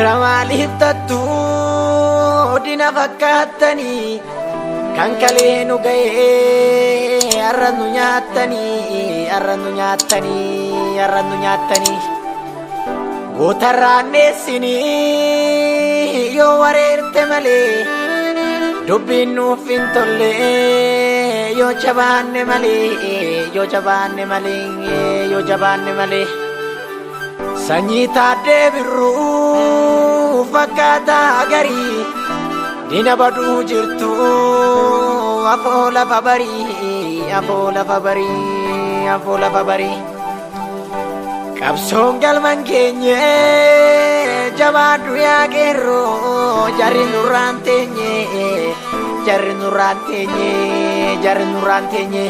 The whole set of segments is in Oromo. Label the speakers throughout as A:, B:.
A: Fira maaliif tattuu dina fakkaattanii kan kalee nu ga'ee har'a nu nyaattanii, har'a nu nyaattanii, har'a nu nyaattanii. Gootarraan dheessinii yoo wareerte malee, dubbiin nuuf hin tolle yoo jabaanne malee, yoo jabaanne malee, yoo jabaanne malee. Sanyii taaddee birruu fakkaataa garii dina baduu jirtu afoo lafa barii, afoo lafa barii, afoo lafa barii. Qabsoon galman keenye jabaadhu yaa qeerroo, jarri nurraan teenye, jarri nurraan teenye, jarri nurraan teenye.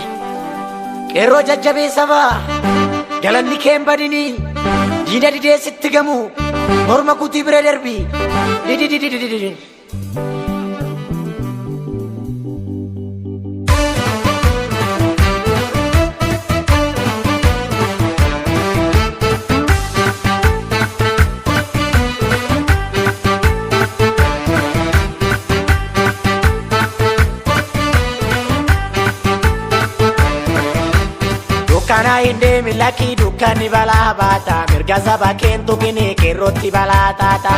A: Qeerroo jajjabee sabaa galanni kee hin badinii, diina didee sitti gamu morma kutii bira darbi dididididididi. Dukkana hin deemin lakkii, dukkanni balaa baata, mirga saba keen tuqini, qeerrootti balaa taata.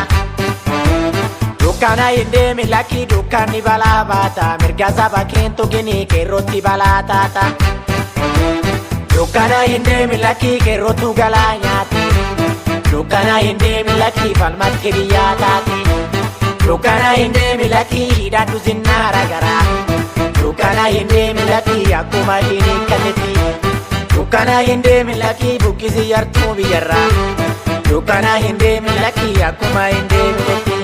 A: Dukkana hin deemin lakkii, dukkanni balaa baata, mirga saba keen tuqini, qeerrootti balaa taata. Dukkana hin deemin lakkii, qeerrootu galaa nyaate. Dukkana hin deemin lakkii, falmatti biyyaa taate. Dukkana hin deemin lakkii, hidhadhu zinnaara garaa. Dukkana hin deemin lakkii, akkuma hin hiikkannetti. Dukkana hin deemin lakkii, buqqisi yartuu biyyarraa. Dukkana hin deemin lakkii, akkuma hin deeminetti.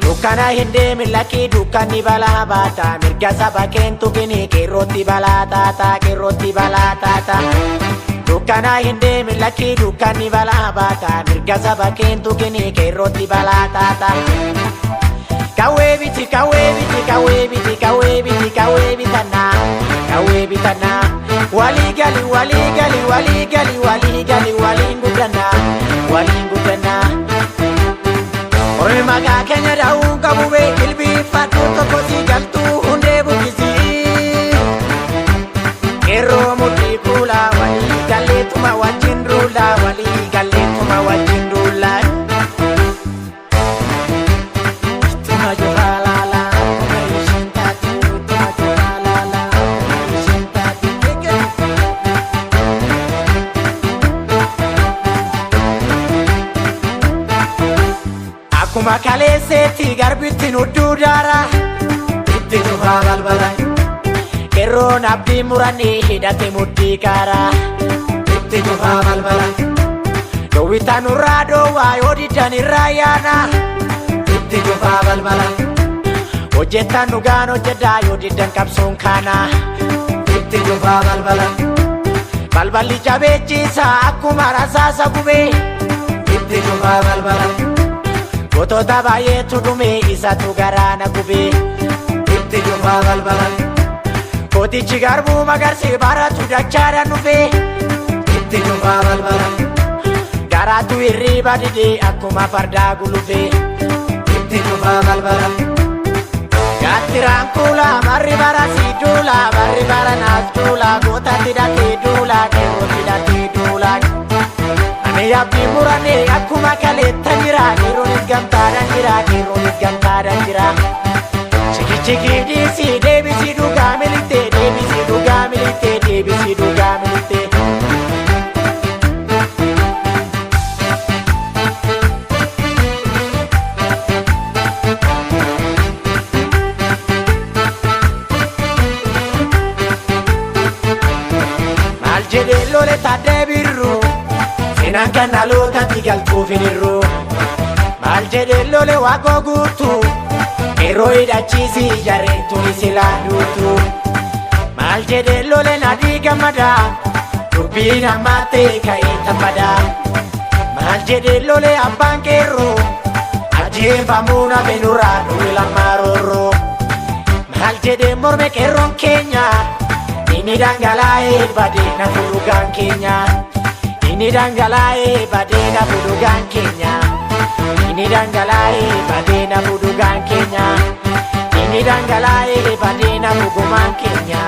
A: Dukkana hin deemin lakkii, dukkanni balaa baata, mirga saba keen tuqini, qeerrootti balaa taata, qeerrootti balaa taata. Dukkana hin deemin lakkii, dukkanni balaa baata, mirga saba keen tuqini, qeerrootti balaa taata. Kawwee biti, kawwee biti, kawwee biti, kawwee biti, kawwee bitannaa, kawwee bitannaa. Walii gali, walii gali, walii gali, walii gali, waliin guddannaa, waliin guddannaa. Ormi maqaa keenya dha'uun qabu bee, ilbiifadhu tokko si galtuu hundee buqqisii. Qeerroo mudhii kuulaa walii galleetuma wajjin duulaa, walii galleetuma wajjin duulaa. Ittuma jufaa laalaa akkuma isheen taatu, ittuma jufaa laalaa akkuma isheen taatu. Akkuma kaleesseetti garbitti nudduu daara itti cufaa balbala. Qeerroon abdii muranii hidhate mudhii kaara itti cufaa balbala. Dhoowwitaan nurraa dhoowwaa yoo diddan irraa yaana itti cufaa balbala. Hojjetaan dhugaan hojjedhaa, yoo diddan qabsoon kaana itti cufaa balbala. Balballi jabeechiisa akkuma rasaasa gubee itti cufaa balbala. Gootota baay'eetu dhume, isatu garaana gubee itti cufaa balbala. Kootichi garbuu magarsee baratu dachaadhaan dhufee itti cufaa balbala. Garaatu hirriiba didee akkuma fardaa gulufee itti cufaa balbala. Gaattiraan kuula marri bara si duula, barri bara naas duula, gootatti hidhatee duula, qeerrootti hidhatee duula. Ani abdii murannee akkuma kaleetta jira, qeerroonis gamtaadhaan jira, qeerroonis gamtaadhaan jira. Chiki chiki dhiisii deebisii dhugaa milittee, deebisii dhugaa milittee, deebisii dhugaa milittee. Maal jedhee lole taaddee birruu, seenaan kan dhalootatti galchuuf hin hir'u. Maal jedhee lole waaqoo guutuu, qeerroo hidhachiisii jarreen tuni silaa duutu. Maal jedhee lole nadii gammadaa, dubbiin hammaattee ka'ee tammadaa. Maal jedhee lole abbaan qeerroo, ajjeefamuu nafe nurraa dhuwe lammaa roorroo. Maal jedhee morme qeerroon keenya, inni dhangalaa'ee badee nafu dhugaan keenya. Inni dhangalaa'ee badee nafu dhugaan keenya. Inni dhangalaa'ee badee nafu dhugaan keenya. Inni dhangalaa'ee badee nafu gumaan keenya.